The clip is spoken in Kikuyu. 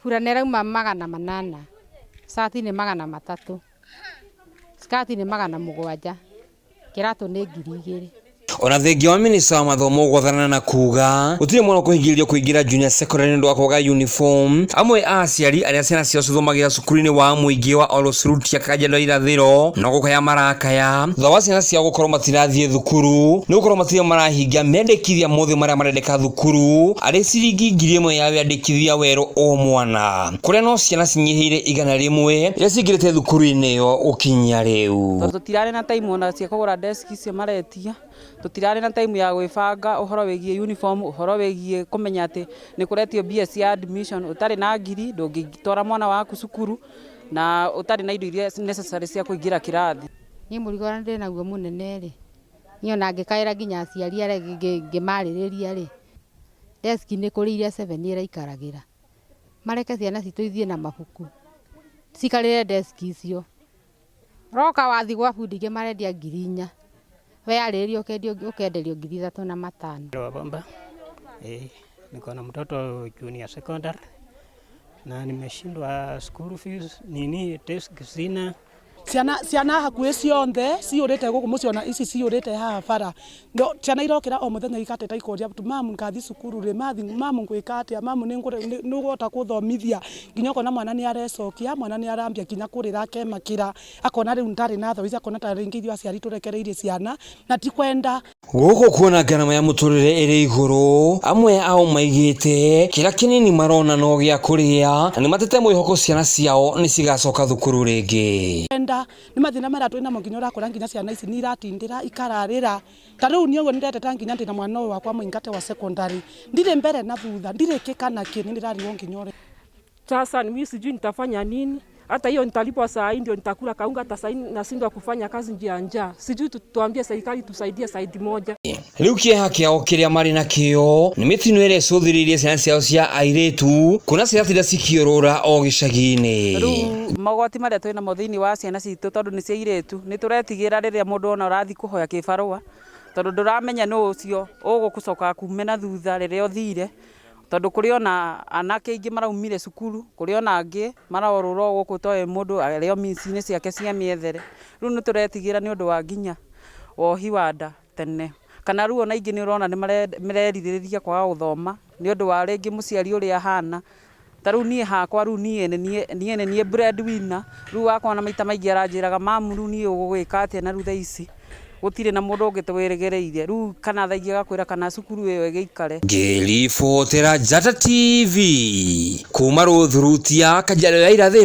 Burana ĩrauma 800, cati nĩ 300, skati nĩ 700, kĩratũ nĩ 2000. Ona thengia wa minista wa mathomo gwathana na kuga gũtirĩ mwana ũkũhingĩrĩrio kũingĩra junior secondary nĩ ũndũ wa kwaga uniform, amwe a aciari arĩa ciana ciao cithomagĩra cukuru-inĩ wa mũingĩ wa Olosurutia Kajiado Irathĩro no gũkaya marakaya thutha wa ciana ciao gũkorwo matirathiĩ thukuru nĩ gũkorwo matirĩ marahingia mendekithia mothe marĩa marendeka thukuru arĩ ciringi 1000 ya wĩandĩkithia werũ o mwana kũrĩa no ciana cinyihĩire 100 iria cingĩrĩte thukuru-inĩ ĩyo gũkinyia rĩu. Tondũ tũtirarĩ na time ona cia kũgũra desk icio maretia, tũtirarĩ na time ya gwĩbanga ũhoro wĩgiĩ uniform, ũhoro wĩgiĩ kũmenya atĩ nĩ kũretio mbia cia admission, ũtarĩ na ngiri ndũngĩtwara mwana waku cukuru na ũtarĩ na indo iria necessary cia kũingĩra kĩrathi. Niĩ mũrigo ũrĩa ndĩ naguo mũnene rĩ, niĩ ona ngĩkaĩra nginya aciari arĩa ngĩmarĩrĩria rĩ, desk nĩ kũrĩ iria seven ĩraikaragĩra. Mareke ciana citũ ithiĩ na mabuku, cikarĩre desk icio. Roka wathi gwa bundi ingĩ marendia 4000, weyarĩrĩria ũkenderio 3500. Wabamba. Niko na mtoto junior secondary na nimeshindwa school fees, nini, desk sina. Ciana hakuhĩ ciothe ciyũrĩte gũkũ mũciĩ, ona ici ciyũrĩte haha bara. No ciana irokĩra o mũthenya igateta ikoria, "Mamu, ngathi cukuru rĩ? Mamu, ngwĩka atĩa? Mamu, nĩ ũgũhota gũthomithia?" Nginya ũkona mwana nĩ arecokia, mwana nĩ arambia nginya kũrĩra, akemakĩra, akona rĩu ndarĩ na tho ici, akona ta rĩngĩ ithuĩ aciari tũrekereirie ciana na ti kwenda. Gũkũ kuona ngarama ya mũtũrĩre ĩrĩ igũrũ, amwe ao maigĩte kĩrĩa kĩnini marona no gĩa kũrĩa na nĩmatete mwĩhoko ciana ciao nĩ cigacoka thukuru rĩngĩ. Enda nĩ mathĩna marĩa twĩ namo, nginya ũrakora nginya ciana ici nĩ iratindĩra ikararĩra. Ta rĩu niĩ ũguo nĩ ndeteta, nginya ndĩna mwana ũyũ wakwa mũingate wa secondary, ndirĩ mbere na thutha, ndirĩ kĩ kana kĩ, nĩ ndĩrarigwo nginya ũrĩa. Sasa mimi sijui nitafanya nini, hata hiyo nitalipwa saa hii ndio nitakula kaunga, hata saa hii nashindwa kufanya kazi njia ya njaa. Sijui tuambie serikali tusaidie side moja. Rĩu kĩeha kĩao kĩrĩa marĩ nakĩo nĩ mĩtino ĩrĩa ĩcũthĩrĩirie ciana ciao cia airĩtu kuona ciratinda cikĩũrũra o gĩcagi-inĩ. Rĩu mogwati marĩa twĩ namo thĩinĩ wa ciana citũ, tondũ nĩ cia airĩtu, nĩ tũretigĩra rĩrĩa mũndũ ona ũrathiĩ kũhoya kĩbarũa, tondũ ndũramenya nũ ũcio ũgũcoka kume na thutha rĩrĩa ũthire, tondũ kũrĩ ona anake aingĩ maraumire cukuru, kũrĩ ona angĩ marorũra o gũkũ ũtoĩ mũndũ arĩ o mĩciĩ-inĩ ciake cia mĩethere. Rĩu nĩ tũretigĩra nĩ ũndũ wa nginya wohi wa nda tene, kana rĩu ona aingĩ nĩ ũrona nĩ marerirĩria kwaga gũthoma nĩ ũndũ wa rĩngĩ mũciari ũrĩa ahana. Ta rĩu niĩ hakwa, rĩu niĩ nĩ niĩ breadwinner. Rĩu wakwa na maita maingĩ aranjĩraga, "Mamu, rĩu niĩ ũgũgĩka atĩa?" Na rĩu thaa ici gũtirĩ na mũndũ ũngĩ twĩrĩgĩrĩire rĩu, kana thaa ingĩ agakwĩra kana cukuru ĩyo ĩgĩikare. Ngĩribotera Njata TV kuma Rũthurutia, Kajiado ya Irathĩro.